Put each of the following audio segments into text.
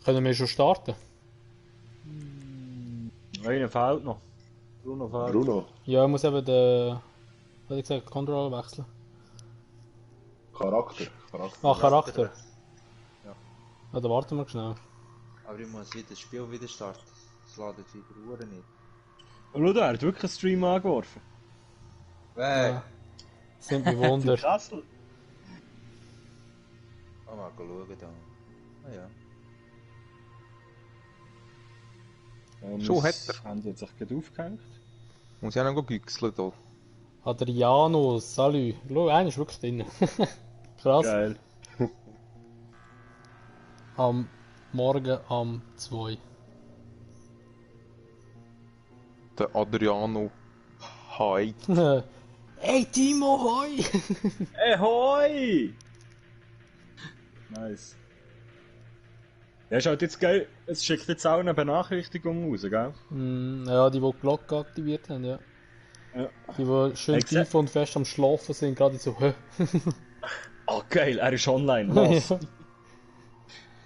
Können wir schon starten? Einer fehlt noch. Bruno fehlt. Bruno, Ja, ich muss eben den... Was habe ich gesagt? Controller wechseln. Charakter. Ah, Charakter. Ja. Ah, dann warten wir schnell. Aber ich muss wieder das Spiel wieder starten. Es ladet wieder Uhren nicht. Und schau, er hat wirklich einen Stream angeworfen. Weg! Das sind mich Wunder. Kassel. Oh, mal schauen da. Ah ja. Schon hat er. Haben sie jetzt sich gerade aufgehängt? Muss ich auch noch güchseln hier. Adriano, salut. Schau, einer ist wirklich drin. Krass. Geil. Am Morgen um 2. Der Adriano. Hi. Hey Timo, hoi! Hoi! Nice. Ja, ist halt jetzt geil. Es schickt jetzt auch eine Benachrichtigung raus, gell? Ja, die Glocke aktiviert haben, ja. Ja. Die schön tief und fest am Schlafen sind, gerade so, hä? Oh geil, er ist online, was?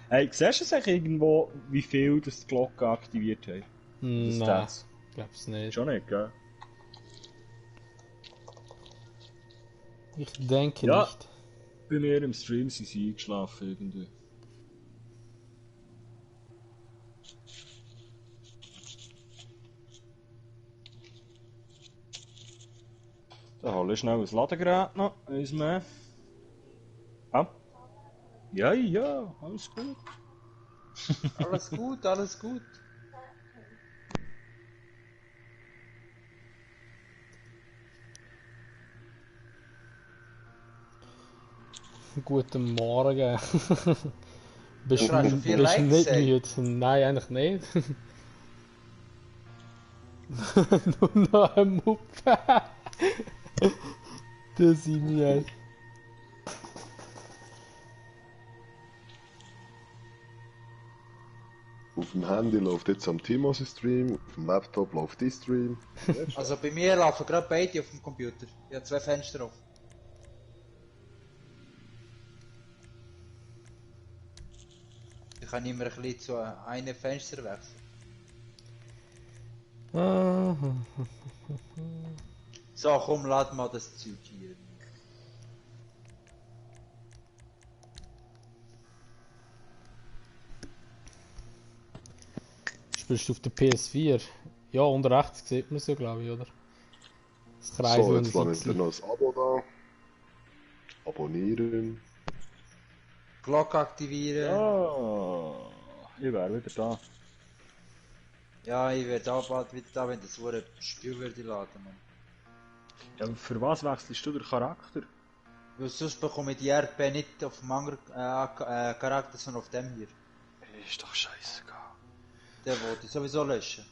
Hey, siehst du es eigentlich irgendwo, wie viel das die Glocke aktiviert hat? Nein, glaub's nicht. Schon nicht, gell? Ich denke Ja. nicht. Bei mir im Stream sind sie eingeschlafen irgendwie. Da hole ich schnell ein Ladegerät noch, eins mehr. Ah. Ja, ja, alles gut. Alles gut, alles gut. Guten Morgen. Bist Du hast schon viel Likes, nicht ey. müde? Nein, eigentlich nicht. Nur noch ein Muppe. Das sind wir. Auf dem Handy läuft jetzt am Timos Stream, auf dem Laptop läuft die Stream. Also bei mir laufen gerade beide auf dem Computer. Ich habe 2 Fenster auf. Ich kann immer ein bisschen zu einem Fenster wechseln. So, komm, lad mal das Zeug hier. Spielst du auf der PS4? Ja, unter rechts sieht man es ja, glaube ich, oder? Das Kreis So, und jetzt das lasse ich X. noch ein Abo da. Abonnieren. Glocke aktivieren. Ah, ich wäre wieder da. Ja, ich werde auch bald wieder da, wenn das Spiel würde laden, Mann. Ja, für was wechselst du den Charakter? Weil sonst bekomme ich die RP nicht auf dem anderen Charakter, sondern auf dem hier. Ist doch scheißegal. Den wollte ich sowieso löschen.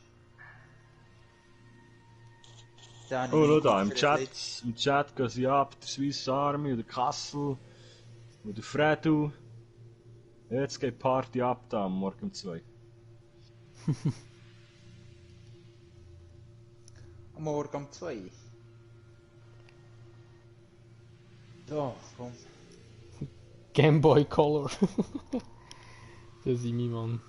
Den habe ich Oh, schau nicht da, im für Chat, den im Chat gehen sie ab, der Swiss Army, oder Kassel, oder Fredu. Jetzt geht die Party ab da, am Morgen um 2. Am Morgen um 2. So, komm. Game Boy Color. Das ist mein Mann.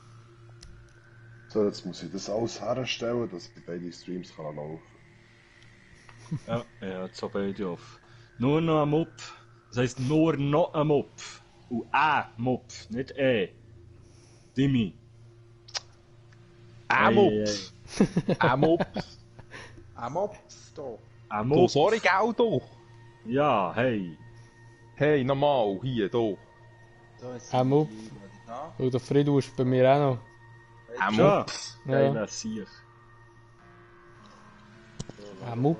So, jetzt muss ich das alles herstellen, dass ich beide Streams kann laufen. Ja, jetzt so beide auf. Nur noch ein Mob. Das heisst nur noch ein Mob. Und ein Mob, nicht Dimi. Mops. Mops. Am Opf, da. Ein Du, Mob. sorry, gell, du. Ja, hey. Hey, normal, hier, du. Da ist Am Opf. Da. Und der Fridu ist bei mir auch noch. Schon. Mops. Geiler Sieg. Am Opf.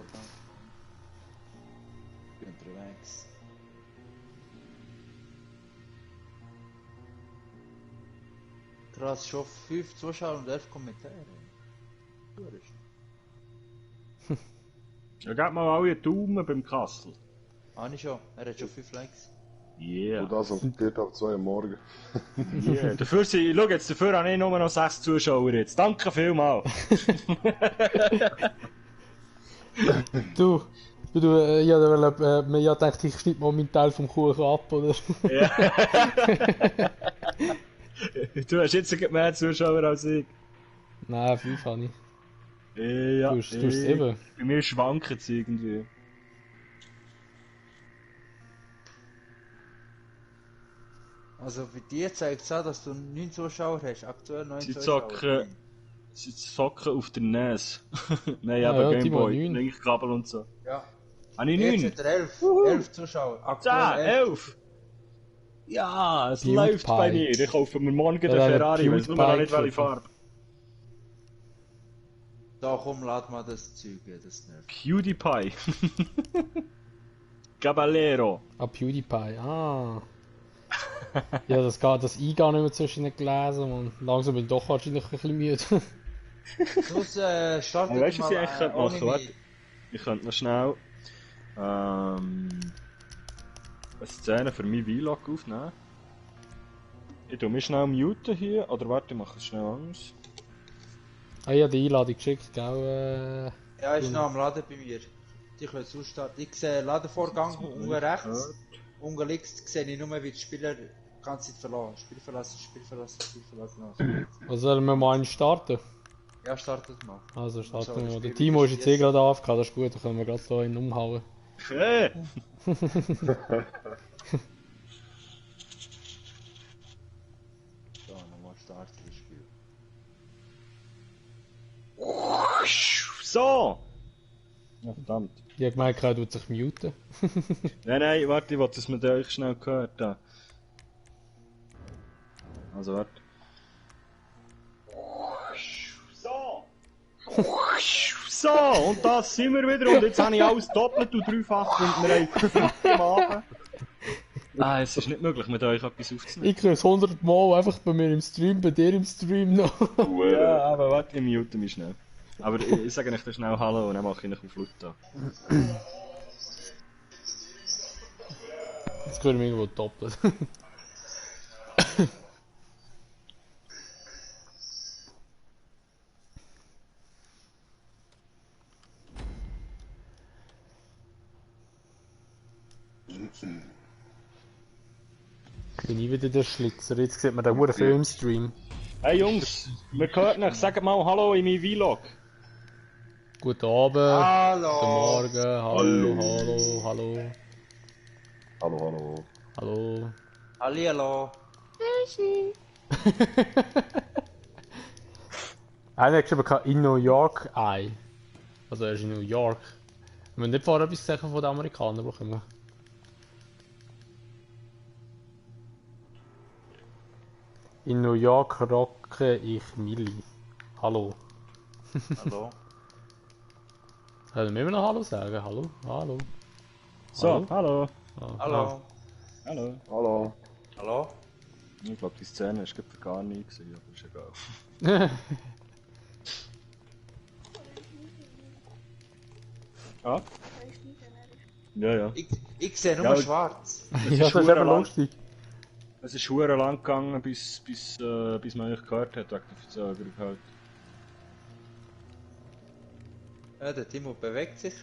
Ich bin unterwegs. Krass, schon 5 Zuschauer und 11 Kommentare. Gut. Ja, gebt mal alle einen Daumen beim Kassel. Habe ich schon. Er hat schon 5 Likes. Yeah. Und das um 4:30 am Morgen. Yeah. Dafür habe ich nur noch 6 Zuschauer jetzt. Danke vielmals. Du, ja, dachte ich schneide mal meinen Teil vom Kuchen ab, oder? Ja. Du hast jetzt mehr Zuschauer als ich. Nein, 5 habe ich. Ja, Du hast 7. Bei mir schwankt es irgendwie. Also bei dir zeigt es an, dass du 9 Zuschauer hast. Aktuell 9 Sie Zuschauer. zocken, sie zocken auf der NES. Nein, Ah, aber ja, Timo, Gameboy, 9. Linkkabel und so. Ja. Habe ich Jetzt 9? hat er 11. 11 Zuschauer. 10, Aktuell 11. Ja, es PewDiePie. läuft bei mir. Ich kaufe mir morgen den Ja, der Ferrari, weil es nur noch nicht PewDiePie welche Farbe. Da komm, lad mal das Zeug, das nervt. PewDiePie. Caballero. Ah, PewDiePie, ah. Ja, das I gar nicht mehr zwischen ihnen gelesen und langsam bin ich doch wahrscheinlich ein bisschen müde. Sonst startet Weißt du, was ich mal eigentlich könnte ohne machen? Warte, mich. ich könnte noch schnell eine Szene für meinen Vlog aufnehmen. Ich tue mich schnell muten hier, oder warte, ich mache es schnell anders. Ah ja, die Einladung geschickt, gell? Ja, ist noch am Laden bei mir. Die können es ausstarten. Ich sehe Ladenvorgang unten rechts. Unten links sehe ich nur, wie die Spieler die ganze Zeit verlassen. Spiel verlassen, Spiel verlassen, Spiel verlassen. Was sollen wir mal einen starten? Ja, startet mal. Also So, starten wir das mal. Der Spiel Timo ist ist jetzt eh gerade AFK, das ist gut, da können wir gerade so einen umhauen. Hey! So, nochmal starten das Spiel. So! Ja, verdammt. Ich habe gemeint, er tut sich muten. Nein, warte, ich wollte, dass man da euch schnell gehört. Da. Also, warte. So! So, und da sind wir wieder und jetzt habe ich alles doppelt und dreifach und wir haben am Abend. Ah, es ist nicht möglich, mit euch etwas aufzunehmen. Ich kriege es 100 Mal einfach bei mir im Stream, bei dir im Stream noch. Ja, aber warte, ich mute mich schnell. Aber ich sage euch dann schnell Hallo und dann mache ich euch auf laut da. Jetzt können wir irgendwo doppelt. Bin ich wieder der Schlitzer, jetzt sieht man den hohen Filmstream. Hey Jungs, wir hören euch, sagt mal Hallo in meinem Vlog. Guten Abend, Hallo! guten Morgen, hallo, hallo, Hallo. hallo. Hallihallo! Einer hat geschrieben, in New York ein. Also er ist in New York. Wir müssen nicht vorher etwas sagen von den Amerikanern bekommen. In New York rocke ich Milli. Hallo. Hallo? Können wir immer noch Hallo sagen? Hallo? Hallo? So, hallo. Ah, Hallo? Hallo. Hallo. Hallo? Ich glaube, die Szene ist für gar nie gesehen, aber ist egal. Ah? Ja. Ich sehe nur Ja, schwarz. Ja, das ist verdammt eben lang. lustig. Es ist verdammt lang gegangen, bis man euch gehört hat, wegen der Verzögerung halt. Ja, der Timo bewegt sich.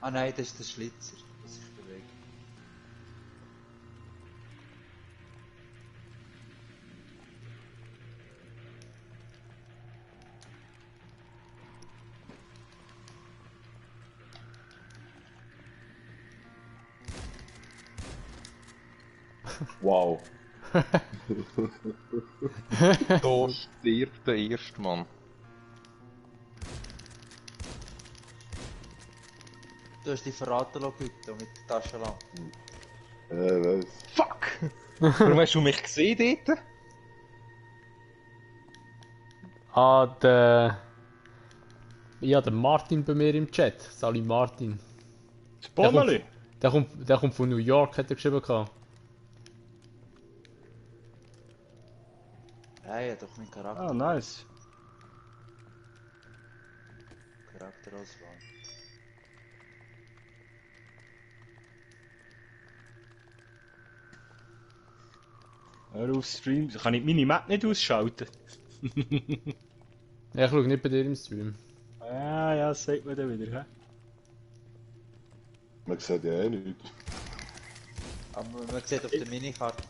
Ah nein, das ist der Schlitzer, der sich bewegt. Wow. Da stirbt der erste Mann. Du hast dich verraten lassen, Güte, mit der Taschenlampe. Was? Fuck! Warum hast du mich gesehen dort? Ah, der... Ja, der Martin bei mir im Chat. Sali Martin. Das Bommeli! Der kommt von New York, hat er geschrieben. Ja, doch mein Charakter. Ah, nice. Charakterauswahl. Hör auf Stream. Kann ich meine Map nicht ausschalten? Ja, ich schaue nicht bei dir im Stream. Ja, das sagt man dann wieder, hä? Man sieht ja eh nichts. Aber man sieht auf der Minikarte.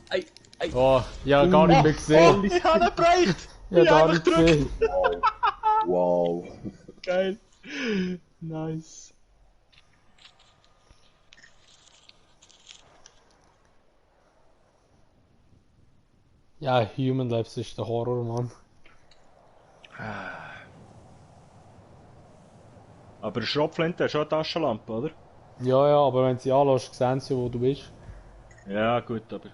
Oh, ja, gar nicht mehr gesehen. Ich habe ihn gebracht! Ja, ich gar habe nicht gedrückt. gesehen. Wow. Geil. Nice. Ja, Human Labs ist der Horror, Mann. Aber eine Schrotflinte hat schon eine Taschenlampe, oder? Ja, ja, aber wenn sie anlässt, sehen sie, wo du bist. Ja, gut, aber...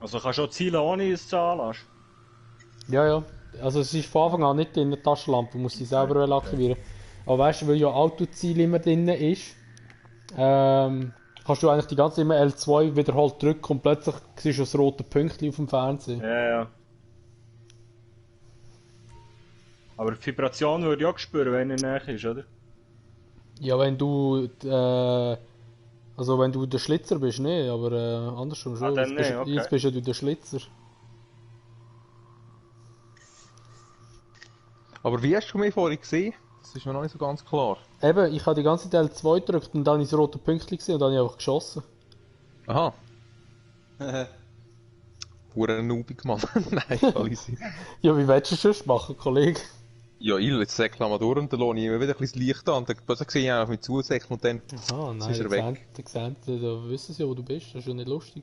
Also kannst du auch zielen, ohne dass du sie anlässt? Ja, ja. Also es ist von Anfang an nicht in der Taschenlampe, du musst sie selber aktivieren. Aber weißt du, weil ja Autoziel immer drin ist, kannst du eigentlich die ganze Zeit immer L2 wiederholt drücken und plötzlich siehst du das rote Pünktchen auf dem Fernseher. Ja, ja. Aber die Vibration würde ich auch spüren, wenn er näher ist, oder? Ja, wenn du, also wenn du der Schlitzer bist, ne, aber andersrum schon. dann Jetzt bist, nicht, okay. jetzt bist ja du der Schlitzer. Aber wie hast du mich vorhin gesehen? Das ist mir noch nicht so ganz klar. Eben, ich habe die ganze Zeit L2 gedrückt und dann habe ich das rote Pünktchen gesehen und dann habe ich einfach geschossen. Aha. Hure noobig, Mann. Nein, alles. Ja, wie willst du es sonst machen, Kollege? Ja, ich jetzt säckle mal durch und dann lohne ich immer wieder ein bisschen das Licht an und dann plötzlich sehe ich einfach mit zusäckeln und dann Ah, nein, ist er weg. da wissen sie ja, wo du bist, das ist ja nicht lustig.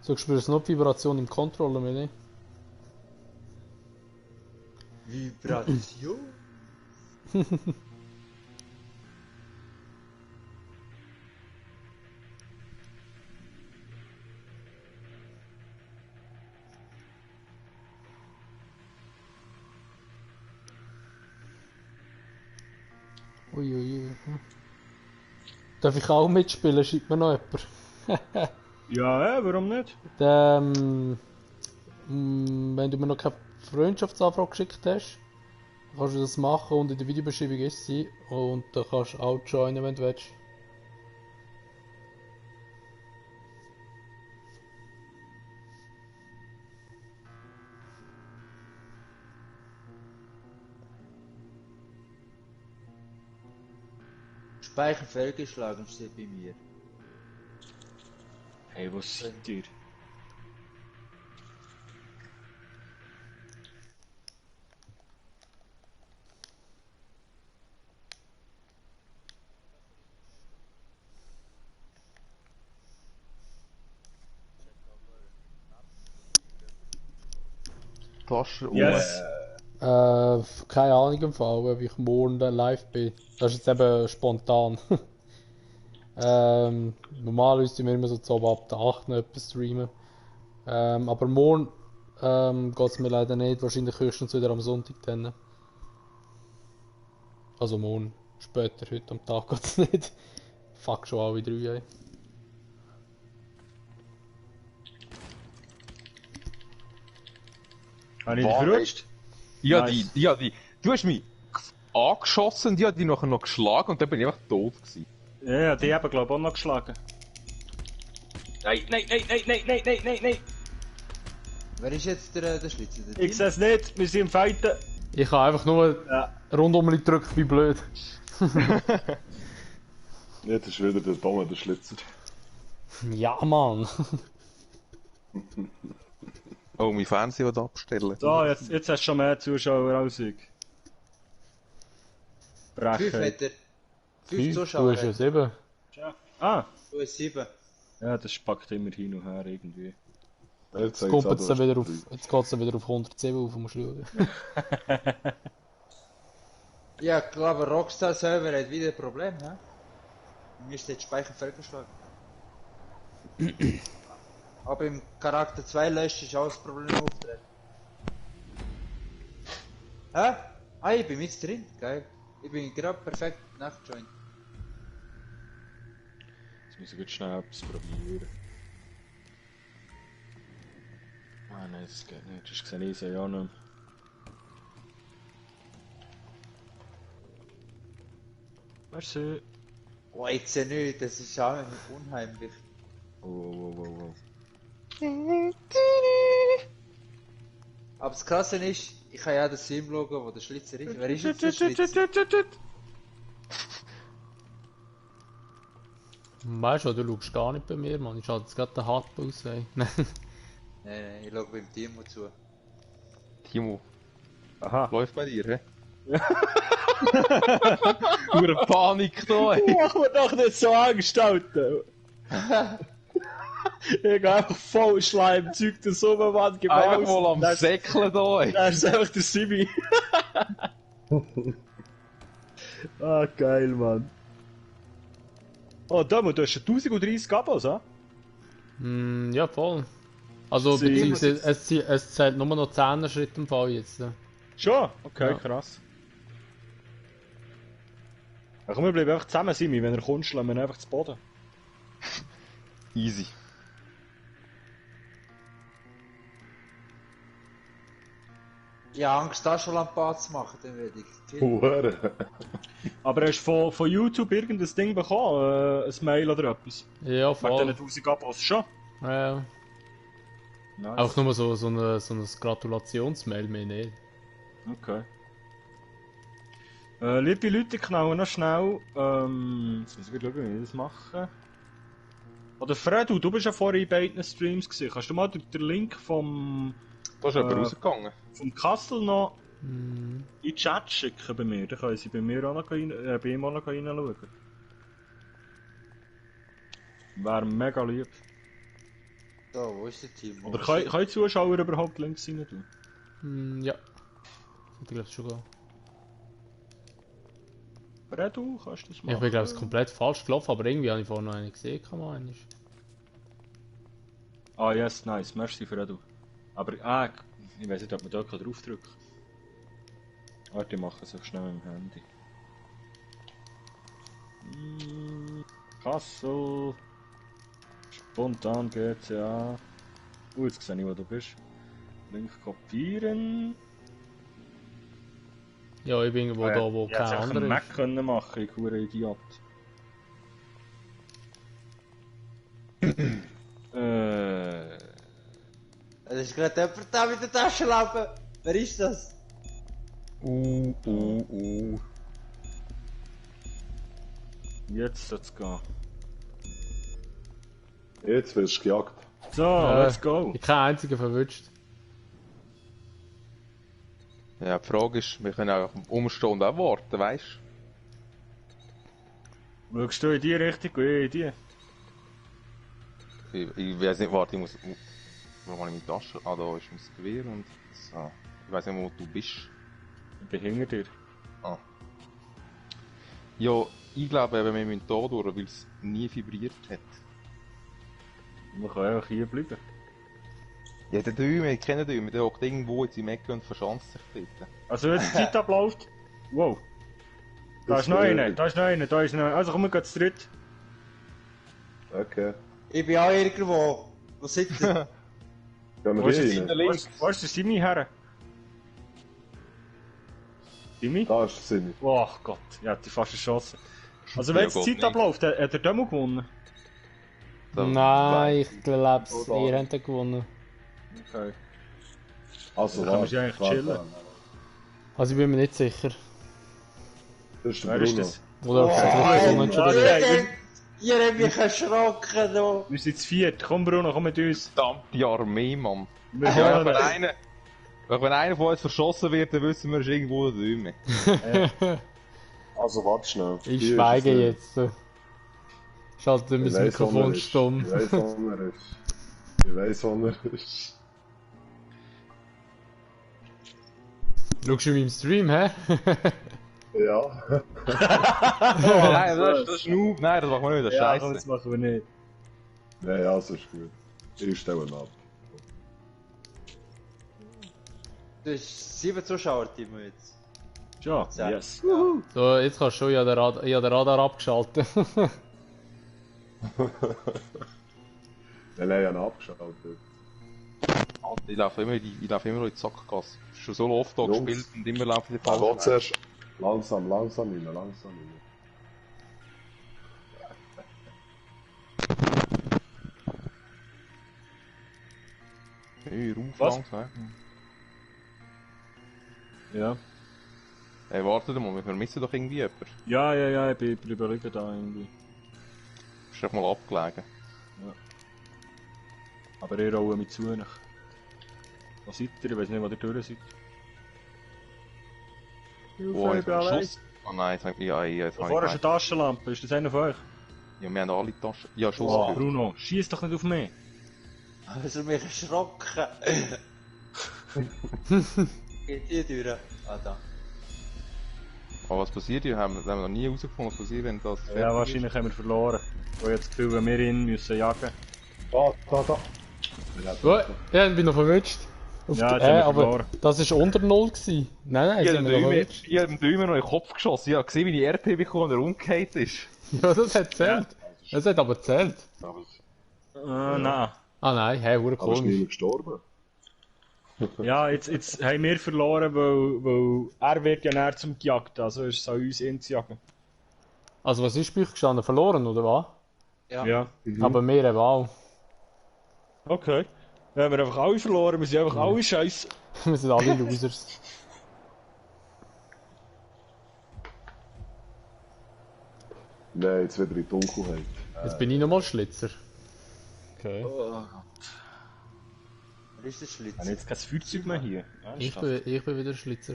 So spürst du noch die Vibration im Controller mehr, ne? Vibration? Uiuiui. Darf ich auch mitspielen? Schreibt mir noch jemand. Ja, warum nicht? Wenn du mir noch keine Freundschaftsanfrage geschickt hast, kannst du das machen und in der Videobeschreibung ist sie. Und dann kannst du auch joinen, wenn du willst. Speicher fehlgeschlagen steht bei mir. Hey, was seid ihr? Tasche Yes! Keine Ahnung im Fall, ob ich morgen dann live bin. Das ist jetzt eben spontan. Normalerweise tun wir immer so ab der 8 noch etwas streamen. Aber morgen geht es mir leider nicht. Wahrscheinlich höchstens wieder am Sonntag dann. Also morgen. Später, heute am Tag geht es nicht. Fuck, schon alle 3, ey. Habe ich dich verrutscht? Ja, Nice. du hast mich angeschossen und ich habe dich nachher noch geschlagen und dann bin ich einfach tot gewesen. Ja, die haben glaube ich auch noch geschlagen. Nein, nein, nein, nein, nein, nein, nein, nein, nein! Wer ist jetzt der Schlitzer? Der Ich sehe es nicht, wir sind im Fighten. Ich habe einfach nur Ja. rundum gedrückt wie blöd. Jetzt ist wieder der Donner, der Schlitzer. Ja, Mann. Oh, mein Fernseher wird abstellen. So, jetzt hast du schon mehr Zuschauer als ich. 5 Brechen. hat er. 5 Du Zuschauer. hast ja 7. Ah! Du hast 7. Ja, das spackt immer hin und her irgendwie. Jetzt Jetzt kommt es dann wieder auf, jetzt geht's dann wieder auf 107 auf, musst du schauen. Ja, ich glaube, Rockstar selber hat wieder ein Problem, ne? Mir ist der Speicher fehlgeschlagen. Aber im Charakter 2 löscht ist auch das Problem auftreten. Hä? Ah, ich bin mit drin, geil. Ich bin gerade perfekt nachgejoint. Jetzt muss ich jetzt schnell etwas probieren. Ah nein, das geht nicht. Das sehe ich ja nicht mehr. Merci. Oh, ich sehe nicht, das ist auch unheimlich. Oh. Aber das Krasse ist, ich habe ja das Sim-Logo, wo der Schlitzer ist. Wer ist jetzt der Schlitzer? Weißt du, du schaust gar nicht bei mir, Mann. Ich schalte jetzt gerade den Hard aus, ey. Nein, ich schaue beim Timo zu. Timo, Aha. läuft bei dir, hä? Pure Panik da, ey. Mach mir doch nicht so Angst, Alter. Ich gehe einfach voll Schleimzeug der Sommerwand gebaut. Einfach mal am Säckeln da, ey. Das ist einfach der Simi. Ah, geil, Mann. Oh, Damo, du hast 1030 Abos, ah? Ja, voll. Also, Sie- beziehungsweise, es zählt nur noch 10 Schritte im Fall jetzt. Schon? Okay, Ja. krass. Ja, komm, wir bleiben einfach zusammen, Simi. Wenn er kommt, schlagen wir ihn einfach zu Boden. Easy. Ich habe Angst, da schon Lampat zu machen, dann werde ich. Hure. Aber hast du von YouTube irgendein Ding bekommen? Ein Mail oder etwas? Ja, Wegen voll. diesen 1000 Abos schon? Ja. Nice. Auch nur so ein Gratulationsmail, mehr nicht. Okay. Liebe Leute, knallen noch schnell. Jetzt muss ich wieder schauen, wie ich das mache. Oder Fredu, du bist ja vorher in beiden Streams gewesen. Kannst du mal den Link vom Da ist jemand rausgegangen. Castle noch Hm. in den Chat schicken bei mir? Dann können sie bei mir auch noch bei ihm auch noch reinschauen. Wäre mega lieb. So, wo ist der Timo? Oder können Zuschauer überhaupt Links rein tun? Ja. Ich glaube schon gehen. Fredu, kannst du das machen? Ich bin glaube ich komplett falsch gelaufen, aber irgendwie habe ich vorhin noch einen gesehen. Ah, yes, nice. Merci, Fredu. Aber, ich weiß nicht, ob man da draufdrücken kann. Warte, ich mache es auch schnell mit dem Handy. Kassel. Spontan GTA. Jetzt sehe ich, wo du bist. Link kopieren. Ja, ich bin irgendwo da, wo Ich hätte kein es anderer Mac ist. können machen, ich hure Idiot. Es ist gerade jemand da mit der Taschenlampe. Wer ist das? Jetzt soll es gehen. Jetzt wirst du gejagt. So, Ja. let's go. Ich keinen einzigen verwünscht. Ja, die Frage ist, wir können auch umstehen und auch warten, weißt Schaust du in die Richtung und ich in die? du? Ich weiß nicht, warte, ich muss. Wo habe ich meine Tasche? Ah, da ist mein Gewehr und so. Ich weiß nicht, wo du bist. Ich bin hinter dir. Ah. Ja, ich glaube, eben, wir müssen hier durch, weil es nie vibriert hat. Wir können einfach hier bleiben. Ja, der Däume, ich kenne den Däume, der hockt irgendwo jetzt im Ecke und verschanzt sich dort. Also wenn die Zeit abläuft. Wow. Da ist noch einer, da ist noch einer, da ist noch einer. Also komm, wir gehen zu dritt. Okay. Ich bin auch irgendwo. Wo sitzt ihr? Gehen Wo ist wir der rein? Simi? Wo ist der Simi her? Simi? Da ist der Simi. Oh Gott, ich hätte fast erschossen. Also wenn Ja, jetzt die Gott, Zeit nicht. abläuft, hat der Demo gewonnen. Nein, ich glaube, Oh, ihr habt den gewonnen. Okay. Also, Dann können wir eigentlich chillen. Also ich bin mir nicht sicher. Das ist der Wer ist Bruno. das? Oder ob es Oh, trotzdem unentschieden Alter. ist. Okay. Ihr habt mich erschrocken, du. Wir sind zu viert. Komm Bruno, komm mit uns. Verdammte Armee, Mann. Wir Ja, holen wenn einer von uns verschossen wird, dann wissen wir, es ist irgendwo der Däume. Also, warte schnell. Ich Hier schweige ist jetzt. Schalte mein Ich weiss, wo er Mikrofon ist. stumm. Ich weiss, wo er ist. Ich weiss, wo er ist. Schaust du in meinem Stream, hä? Ja. Nein, das ist Noob. Nein, das machen wir nicht, das ist Ja, komm, scheiße. das machen wir nicht. Ja, ja, das ist gut. Ich stelle ihn ab. Du hast 7 Zuschauer, Timo, jetzt. Ja, Ja. yes. So, jetzt kannst du schon, ich habe den Radar abgeschaltet. Nein, ich habe ihn abgeschaltet. Ich laufe immer, ich laufe immer noch in die Sackgasse. Schon so oft da Jungs. gespielt und immer laufe ich die Aber falschen zuerst langsam rein, langsam rein. Hey, Ruf Was? langsam. Ja. Hey, wartet mal, wir vermissen doch irgendwie jemanden. Ja, ich bin überlegen da irgendwie. einfach mal abgelegen. Aber ihr rollt mich zu. Wo seid ihr? Ich weiß nicht, wo ihr durch seid. Oh, jetzt haben wir Schuss. Oh nein, jetzt habe ich... Ja, jetzt habe ich... Vorher ist eine Taschenlampe. Ist das einer von euch? Ja, wir haben alle Taschen... Ja, Schuss. Oh, gehört. Bruno, schieß doch nicht auf mich. Also mich erschrocken. Geht hier durch? Ah, da. Aber was passiert hier? Haben wir noch nie herausgefunden, was passiert, wenn das... Ja, wahrscheinlich haben wir verloren. Ich habe jetzt das Gefühl, wenn wir ihn müssen jagen. Da. Oh, ja, ich bin noch verwünscht. Auf Ja, die- jetzt haben wir aber verloren. das war unter 0 gewesen. Nein, sind wir noch verwünscht. Ich habe dem Däumer noch in den Kopf geschossen. Ich habe gesehen, wie die RP bekommen und er umgekehrt ist. Ja, das hat zählt. Das hat aber zählt. Nein. Ah nein, hey, wurde Aber ist komisch. niemand gestorben. Ja, jetzt haben wir verloren, weil er wird ja näher zum gejagt. Also ist es an uns, ihn zu jagen. Also was ist bei euch gestanden? Verloren, oder was? Ja. Ja. Aber wir eben auch. Okay. Dann haben wir einfach alle verloren, wir sind einfach alle scheiße. Wir sind alle Losers. Nein, jetzt wieder in die Dunkelheit. Jetzt bin ich nochmal Schlitzer. Okay. Wer ist der Ich habe Schlitz? jetzt kein Feuerzeug mehr hier. Ich bin wieder Schlitzer.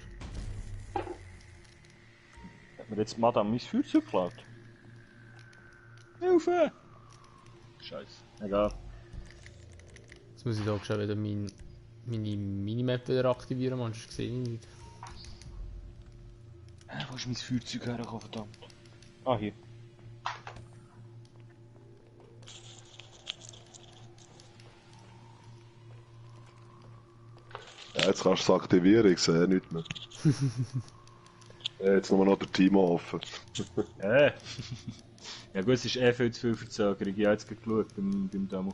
Hat mir jetzt Madame mein Feuerzeug geklaut? Hilfe! Scheiße. Egal. Jetzt muss ich da schon wieder meine Minimap wieder aktivieren, man, sonst sehe ich nicht. Wo ist mein Feuerzeug hergekommen, verdammt? Ah, hier. Ja, jetzt kannst du es aktivieren, ich sehe nichts mehr. Ja, jetzt nur noch der Timo offen. Ja gut, es ist eh viel zu viel Verzögerung. Ich habe jetzt gerade geschaut beim Demo.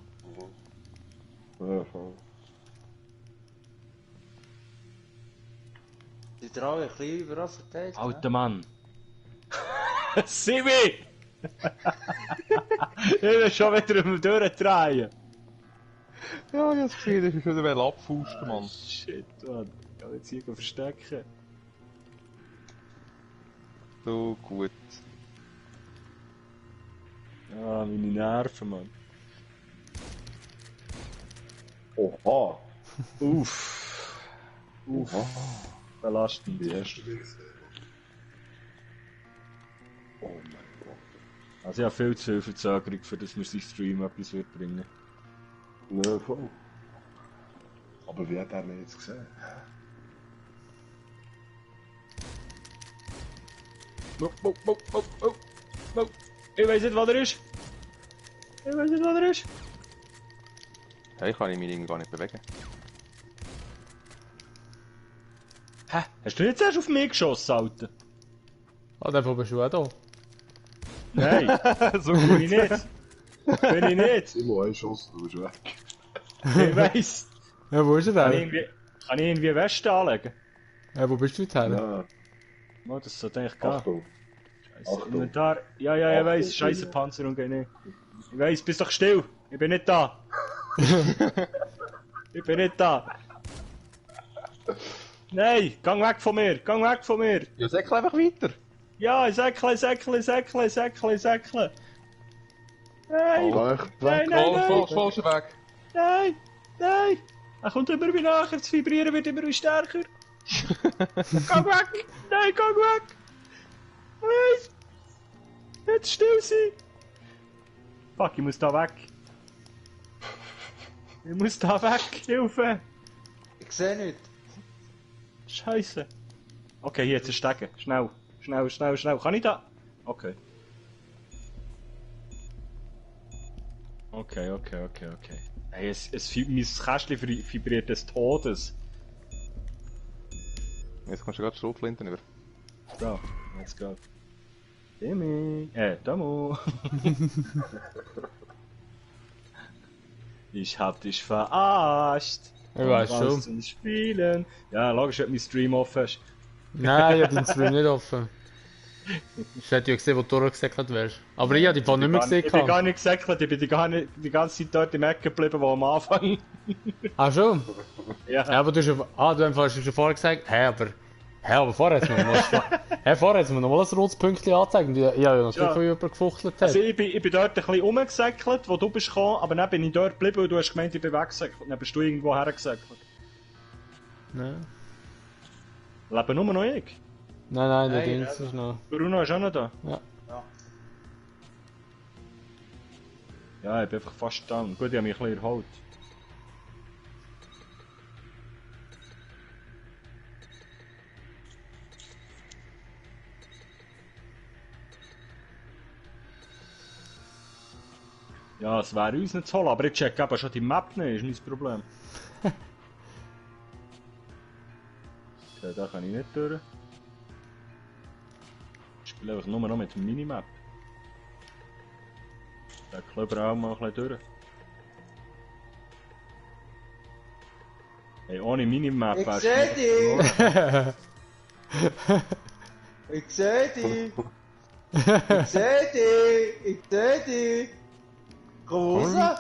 Ja, voll. Die Traue ein bisschen überall verteilt. Alter Mann! Sibi! Ich will schon wieder durchdrehen. Ja, ich habe es gesehen, das ist wieder abfusten, Mann. Shit, Mann. Ich kann jetzt hier verstecken. So gut. Ja, meine Nerven, Mann. Oha! Uff. Oha! Belastend. Wie hast du das gesehen? Oh mein Gott. Also ich habe viel zu viel Verzögerung, für dass mir sein Stream etwas wird bringen. Ja, voll. Aber wie hat er mich jetzt gesehen? Ich weiß nicht, was er ist. Ich weiß nicht, was er ist. Ja, ich kann mich irgendwie gar nicht bewegen. Hä? Hast du jetzt erst auf mich geschossen, Alter? Ah, davon bist du auch da. Nein, So bin ich nicht. Bin ich nicht. Timo, ein Schuss, du bist weg. Ich weiss. Ja, wo ist er Kann ich denn? irgendwie eine Weste anlegen? Ja, wo bist du jetzt her? Ja, Oh, das sollte eigentlich gehen. Achtung. Scheiße, Achtung. Inventar. Ja, ich Achtung, weiss. Scheiße, Timo. Panzerung geht nicht. Ich weiss, bist doch still. Ich bin nicht da. Ich bin nicht da. Nein, gang weg von mir. Gang weg von mir. Ja, sag einfach weiter. Ja, säckle. Nein, Weg, nein, weg. nein, Falsch weg. nein. Er kommt immer wie nachher. Das Vibrieren wird immer wie stärker. Gang weg. Nein, gang weg. Nein. Jetzt still sein. Fuck, ich muss da weg. Ich muss da weg. Hilfe. Ich sehe nicht. Scheiße. Okay, hier, jetzt ein Stecken. Schnell. Kann ich da? Okay. Okay. Hey, mein Kästchen vibriert des Todes. Jetzt kommst du gerade Schrotflinten über. So, let's go. Demi. Damo. Ich hab dich verarscht. Ich weiß Du schon. kannst uns spielen. Ja, logisch, wenn mein Stream offen ist. Nein, ich hab den Stream nicht offen. Ich hätte ja gesehen, wo du durchgesäckelt wärst. Aber ich hab die Fall nicht mehr gesehen. Ich bin gar nicht gesäckelt, ich bin die ganze Zeit dort im Eck geblieben, wo am Anfang. Ah, schon? Ja. Ja, aber du hast ja, du hast schon vorher gesagt, hey, aber Ja, aber vorher hat es mir noch mal ein rotes Pünktchen angezeigt. Und ich habe ja noch Ja. viel jemand gefuchtelt hat. Also ich bin dort ein bisschen rumgesäckelt, wo du bist gekommen, aber dann bin ich dort geblieben, weil du hast gemeint, ich bin weggesäckelt. Dann bist du irgendwo hergesäckelt. Nein, Lebe nur noch ich. nein, der Nein, Dings ist noch... Bruno ist auch noch da. Ja. Ja, ich bin einfach fast down. Gut, ich habe mich ein bisschen erholt. Ja, es wäre uns nicht zu holen, aber ich check eben schon die Map nicht, ist mein Problem. Okay, da kann ich nicht durch. Ich spiele einfach nur noch mit der Minimap. Da klöber auch mal ein bisschen durch. Hey, ohne Minimap Ich wär's seh nicht- dich! Ich seh dich! Ich seh dich! Ich seh dich! Komm raus!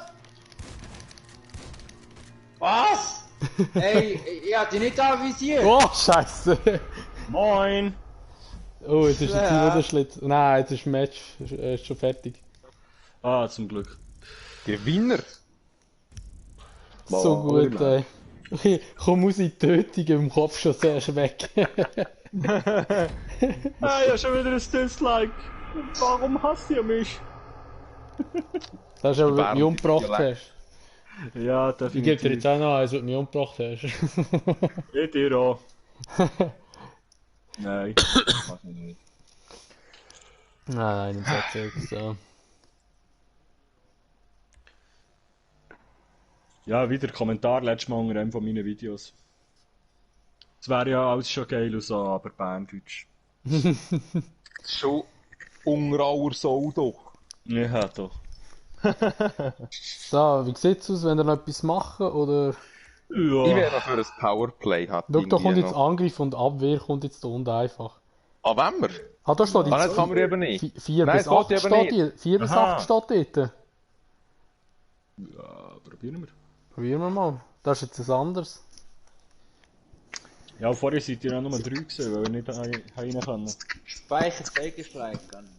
Was? Ey, ich hab dich nicht avisiert! Oh, Scheiße! Moin! Oh, jetzt ist der Ja. Team Schlitz. Nein, jetzt ist das Match ist schon fertig. Ah, zum Glück. Gewinner! So Mal, gut, ey. Ich komm aus in die Tötung im Kopf schon zuerst weg. Ah, ja, schon wieder ein Dislike. Warum hasst ihr mich? Das ist aber, was du Bern, mich umgebracht Dialekt. hast. Ja, Ich gebe dir definitiv. jetzt auch noch eins, was du mich umgebracht hast. Ich dir auch. Nein, mach ich nicht. Nein, nicht erzählt so. Ja, wieder Kommentar letztes Mal unter einem von meinen Videos. Es wäre ja alles schon geil und so, aber Berndeutsch. Schon ungrauer Sau doch. Ja, doch. So, wie sieht's aus, wenn wir noch etwas machen, oder? Ich Ja. wäre noch für ein Powerplay. Hat Schau, da kommt irgendwie jetzt noch. Angriff und Abwehr, kommt jetzt da unten einfach. Ah, wenn wir? Ah, da steht Ah, jetzt das kann man eben nicht. 4 Nein, bis das geht 8 eben steht nicht. hier. 4 bis Aha. 8 steht dort. Ja, probieren wir. Probieren wir mal. Das ist jetzt ein anderes. Ja, vorher seid ihr auch nur 3 gewesen, weil ihr nicht rein können. Speichert Feldgeschleikern.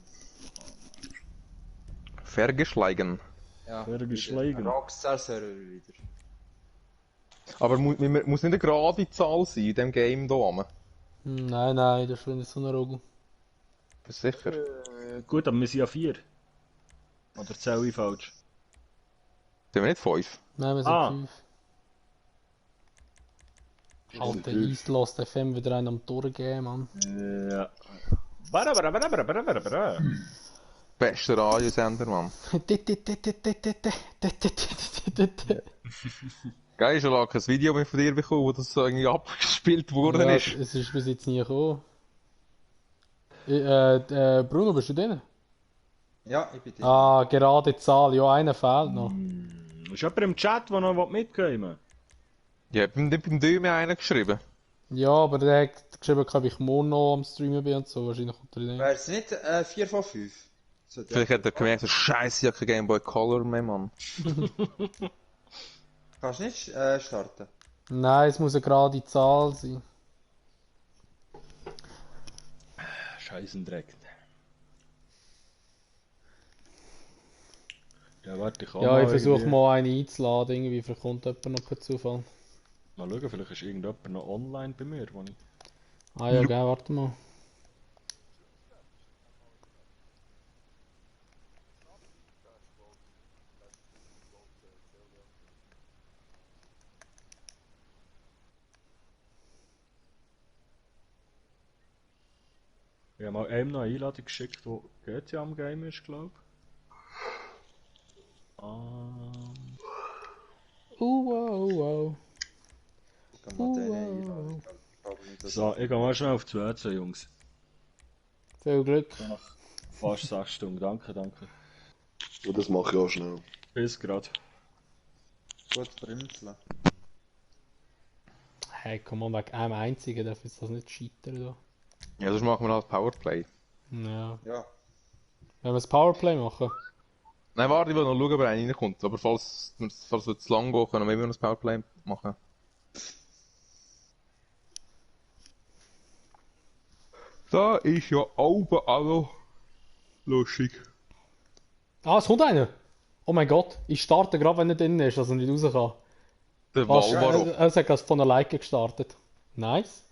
Vergeschlagen. Ja, Wer wieder. geschlagen? Rockstar-Server wieder. Aber muss nicht eine gerade Zahl sein in diesem Game hier. Nein, das ist nicht so ein Rogel. Sicher. Gut, aber wir sind ja 4. Oder zähle ich falsch? Sind wir nicht 5? Nein, wir sind Ah. 5. Alter, East Lost FM wieder einen am Durchgehen, Mann. Ja. Bara. Bester Radiosender, Mann. Geil, schon lange kein Video mehr von dir bekommen, wo das so irgendwie abgespielt worden Ja, ist. es ist bis jetzt nie gekommen. Bruno, bist du drin? Ja, ich bin drin. Ah, gerade Zahl. Ja, einer fehlt noch. Ist jemand im Chat, der noch mitgehen will? Ja, beim Döme einer geschrieben. Ja, aber der hat geschrieben, ob ich morgen noch am Streamen bin und so. Wahrscheinlich kommt er rein. Wäre es nicht 4 von 5? So, Vielleicht hat er gemerkt, so scheiße, ich habe kein Game Boy Color mehr, Mann. Kannst du nicht starten? Nein, es muss eine gerade Zahl sein. Scheissendreck. Ja, warte, ich kann Ja, mal ich versuche irgendwie- mal einen einzuladen, irgendwie, vielleicht kommt jemand noch per Zufall. Mal schauen, vielleicht ist irgendjemand noch online bei mir, wo ich... Ah ja, gell, warte mal. Ich habe mal einem noch eine Einladung geschickt, der GTA am Game ist, glaube ich. Wow. Kann man den einladen? Ich glaube nicht, dass- So, ich gehe mal schnell auf die WC, Jungs. Viel Glück. Nach fast 6 Stunden. Danke. Und das mache ich auch schnell. Bis grad. Gut bremseln. Hey, komm mal, wegen einem einzigen darf jetzt das nicht scheitern da. Ja, sonst machen wir halt Powerplay. Ja. Ja. Wenn wir das Powerplay machen? Nein, warte, ich will noch schauen, ob er reinkommt. Aber falls wir zu lang gehen, können wir immer noch das Powerplay machen. Da ist ja oben auch noch lustig. Ah, es kommt einer! Oh mein Gott, ich starte gerade, wenn er drin ist, also nicht raus kann. Der Ah, Valvaro. es hat gerade von alleine gestartet. Nice.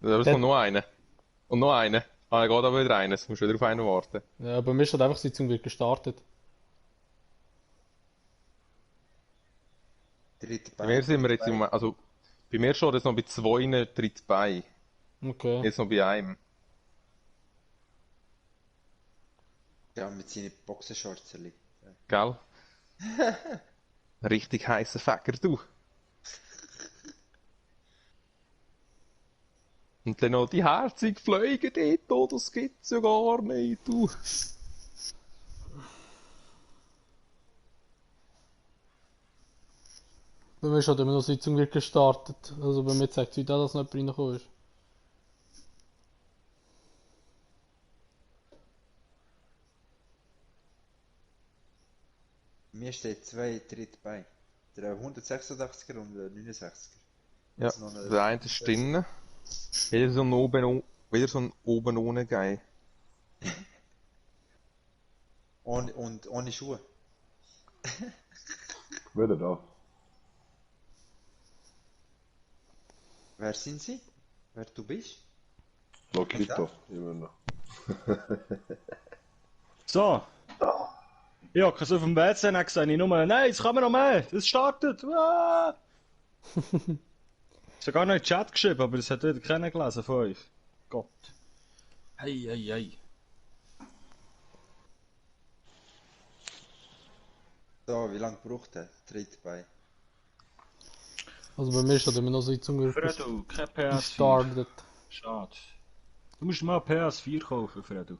Da ist Der- noch einer. Und noch einer. Ah, er geht aber wieder rein. Jetzt musst du wieder auf einen warten. Ja, bei mir steht einfach, Sitzung wird gestartet. Dritte Bei mir sind wir jetzt Bein. im Moment, also, bei mir steht jetzt noch bei 2 tritt bei. Okay. Jetzt noch bei einem. Ja, mit seinen Boxershorts. Gell? Richtig heißer Fäcker, du. Und dann noch die herzigen Fliegen dort, oh, das gibt's ja gar nicht, du. Bei mir steht immer noch, Sitzung wird gestartet. Also bei mir zeigt es wieder, dass noch jemand reingekommen ist. Mir steht 2 dritte Bein. Der 186er und der 69er. Ja, Also noch eine- der eine ist drinnen. Wieder so ein oben ohne Geil. ohne Schuhe. Wieder da. Wer sind sie? Wer du bist? Lokito, immer noch. So. Ich hocke so auf dem WC und dann sehe ich nur, nein, jetzt kann man noch mehr, es startet. Ah! Ich habe gar noch in den Chat geschrieben, aber das hat wieder keiner gelesen von euch. Gott. Hei, hei, hei. So, wie lange braucht der dritte Bein? Also bei mir steht immer noch, Sitzung wird Fredo, kein PS4. gestartet. Schade. Du musst mal PS4 kaufen, Fredo.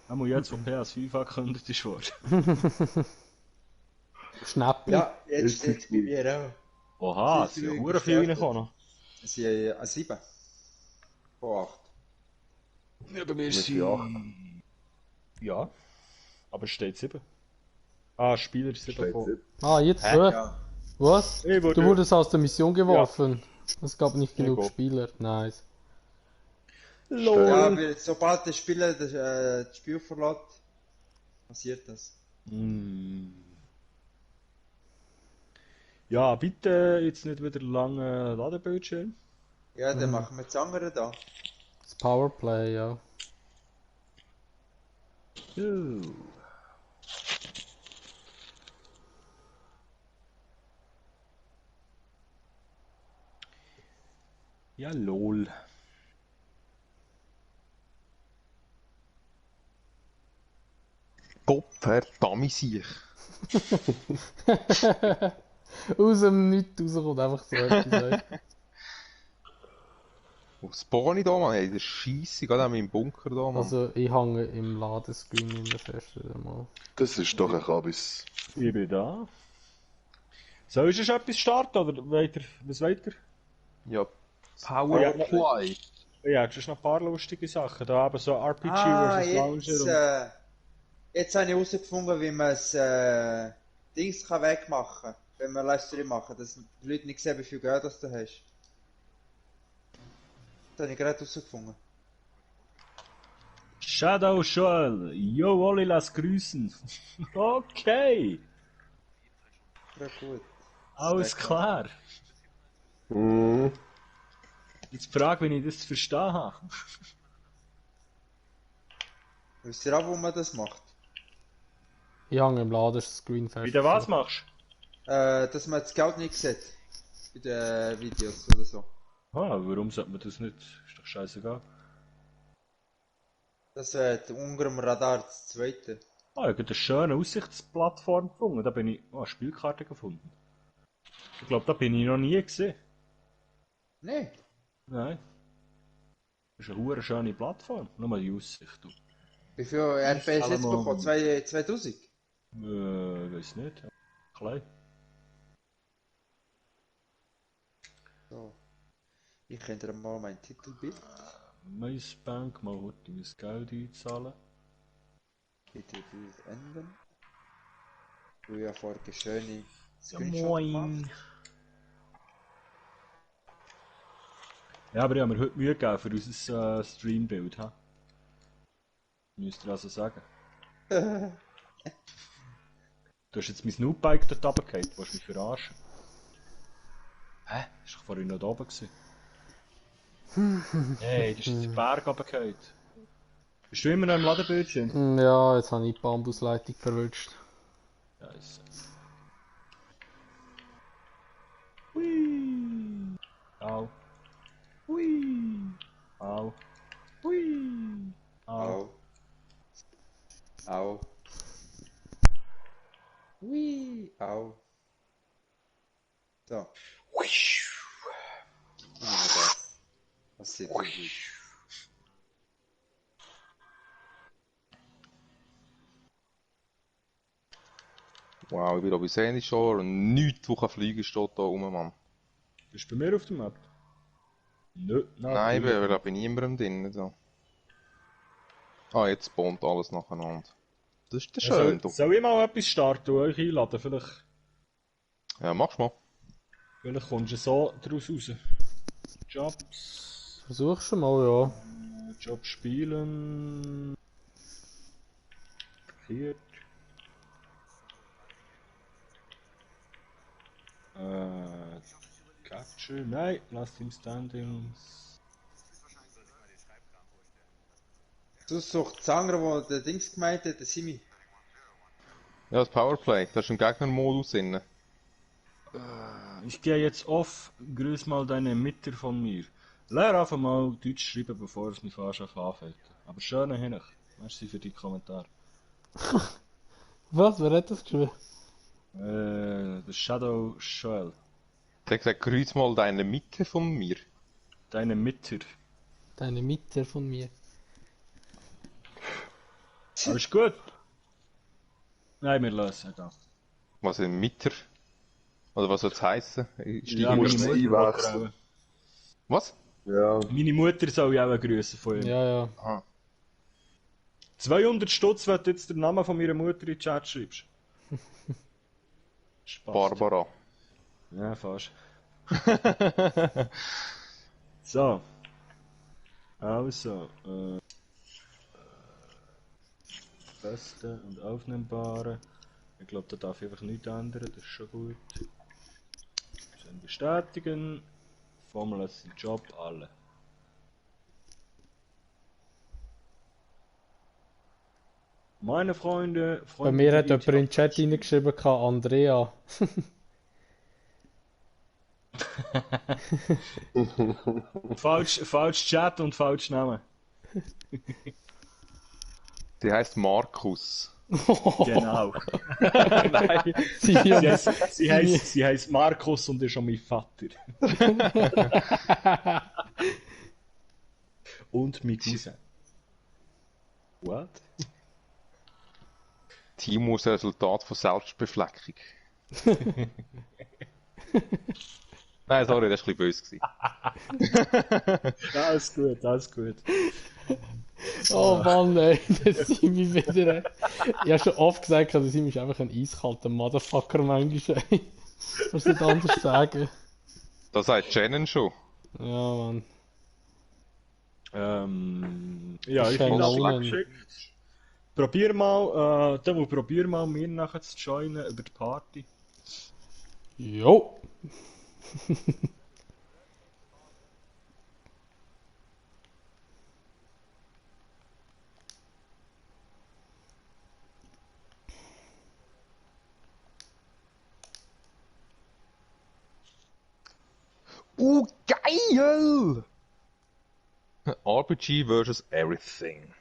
Einmal jetzt, wo PS5 angekündigt ist worden. Schnäppli. Ja, jetzt steht es bei mir auch. Oha, es Sie sind sind ja hure viel gestartet. reingekommen. Es sind 7. Von 8. Ja, bei mir sind acht. Ja, aber es steht 7. Ah, Spieler 7 Steht von... sieb. Ah, jetzt? Ja. Was? Ich wurde- Du wurdest aus der Mission geworfen. Es gab nicht genug Ego. Spieler. Nice. Ja, aber sobald der Spieler das Spiel verlässt, passiert das. Mm. Ja, bitte jetzt nicht wieder lange Ladebildschirm. Ja, dann machen wir das andere da. Das Powerplay, ja. Ja, lol. Gott verdammt sich. Aus dem Nichts rauskommt einfach so etwas. ey. Wo spawn ich da, Mann? Hey, das Scheisse, gerade auch im Bunker da, Mann. Also ich hänge im Ladescreen in der fest wieder mal. Das ist doch ein Kabis. Ich bin da. Soll ich schon etwas starten oder weiter? Was weiter? Ja, Powerplay. Ja, das ist noch ein paar lustige Sachen. Da haben so RPG versus Jetzt, Launcher und... jetzt habe ich herausgefunden, wie man das Dings kann wegmachen kann, wenn wir Livestream machen, dass die Leute nicht sehen, wie viel Geld das du hast. Das habe ich gerade herausgefunden. Shadow Joel. Yo, Olli, lass grüßen. Okay. Ja, gut. Alles klar. Mhm. Jetzt die Frage, wie ich das zu verstehen habe. Wisst ihr auch, wo man das macht? Ich hänge im Ladescreen fest. Wie du was machst? Dass man das Geld nicht sieht. Bei den Videos oder so. Ah, warum sollte man das nicht? Ist doch scheißegal. Das wäre unter dem Radar das zweite. Ah, ich habe eine schöne Aussichtsplattform gefunden. Da bin ich... Oh, eine Spielkarte gefunden. Ich glaube, da bin ich noch nie gesehen. Nee. Nein. Das ist eine hure schöne Plattform. Nur mal die Aussicht. Du. Wie viel RPS jetzt Salomon. bekommen? 2000? Weiß nicht. Klein. So. Ich könnte mal mein Titelbild. Maisbank, mal heute mein Geld einzahlen. Titelbild ändern. Du ja vorher schöne Ja, Screenshot gemacht. moin. Ja, aber ich habe mir heute Mühe gegeben für unser Streambild. Müsst ihr also sagen. Du hast jetzt mein Snoopbike dort runtergefallen, du willst mich verarschen. Hä? Ist doch vorhin noch da oben gewesen. Hey, du hast jetzt den Berg runtergefallen. Bist du immer noch im Ladebildschirm? Ja, jetzt habe ich die Bambusleitung verwünscht. Scheiße. Hui. Au. Hui. Au. Hui. Au. Au. Hui. Au. So. Was sieht gut? Wow, ich bin da bei Sandyshore und nichts, wo kann fliegen, steht da rum, Mann. Bist du bei mir auf der Map? Nö, Nein, ich bin bei niemandem drin. So. Ah, jetzt spawnt alles nacheinander. Das ist schön, du. Soll ich mal etwas starten und euch einladen? Ja, mach's mal. Vielleicht kommst du so daraus raus. Jobs. Versuch schon mal, ja. Job spielen. Hier. Capture. Nein, Last in Standings. Du suchst Zanger, wo der Dings gemeint hat, der Simi. Ja, das Powerplay, da ist ein Gegnermodus drin. Ich gehe jetzt off. Grüß mal deine Mütter von mir. Lehr einfach mal Deutsch schreiben, bevor es mich fast anfällt. Aber schön hin. Merci für die Kommentare. Was? Wer hat das geschrieben? Der Shadow Joel. Der hat gesagt, grüß mal deine Mitte von mir. Deine Mütter. Deine Mitte von mir. Alles gut? Nein, wir lösen egal. Was ein Mitter? Oder was soll es heissen? Ja, musst meine es Mutter einwechseln. will Was? Ja. auch. Meine Mutter soll ich auch grüßen von ihm. Ja, ja. Aha. 200 Stutz, wenn du jetzt den Namen von meiner Mutter in den Chat schreibst. Spaß. Barbara. Ja, fast. So. Also. Beste und aufnehmbare. Ich glaube, da darf ich einfach nichts ändern, das ist schon gut. Schön bestätigen. Formel ist den Job, alle. Meine Freunde, Bei mir hat die jemand in den Chat reingeschrieben, Andrea. falsch Chat und falsch Name. Die heißt Markus. Genau. Nein, Sie heißt Markus und ist schon mein Vater. Und mein Cousin. What? Timo ist ein Resultat von Selbstbefleckung. Nein, sorry, das war ein bisschen böse. Alles gut, alles gut. Oh Mann, ey, das Simi wieder. Ich habe schon oft gesagt, der Simi ist einfach ein eiskalter Motherfucker manchmal. Was soll ich anders sagen? Das sagt Shannon schon. Ja, Mann. Ja, ich Schön bin lohnen. abgeschickt. Probier mal, probier mal mir nachher zu joinen über die Party. Jo. Geil! RPG versus Everything.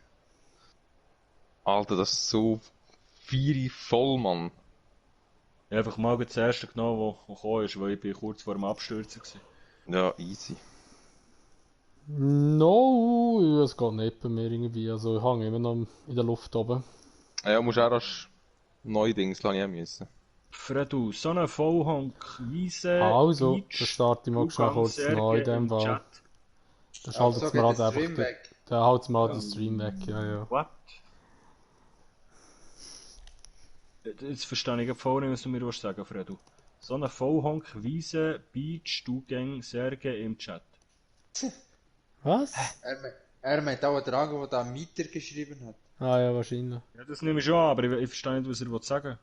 Alter, das ist so voll, Mann. Ich habe einfach mal das erste genommen, das gekommen ist, weil ich bin kurz vor dem Abstürzen war. Ja, easy. No, es geht nicht bei mir irgendwie. Also ich hänge immer noch in der Luft oben. Ja, musst auch das neue Dings lassen, ich müssen. Fredu, so ein Vollhonk, Wiese, Also, Beach, dann starte ich mal schnell kurz neu in dem Fall. Chat. Dann Aber schaltet so es geht mir halt der einfach. Stream weg. Dann haut es mir halt den Stream weg, ja, ja. What? Jetzt verstehe ich voll nicht, was du mir sagen willst, Fredu. So ein Vollhonk, Wiese, Beach, du gäng, Serge im Chat. Was? Er meint auch der Ange, der da Mieter geschrieben hat. Ah ja, wahrscheinlich. Ja, das nehme ich schon an, aber ich verstehe nicht, was er sagen will.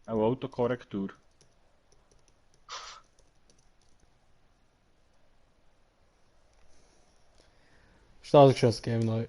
Auch Autokorrektur. Startet schon das Game neu.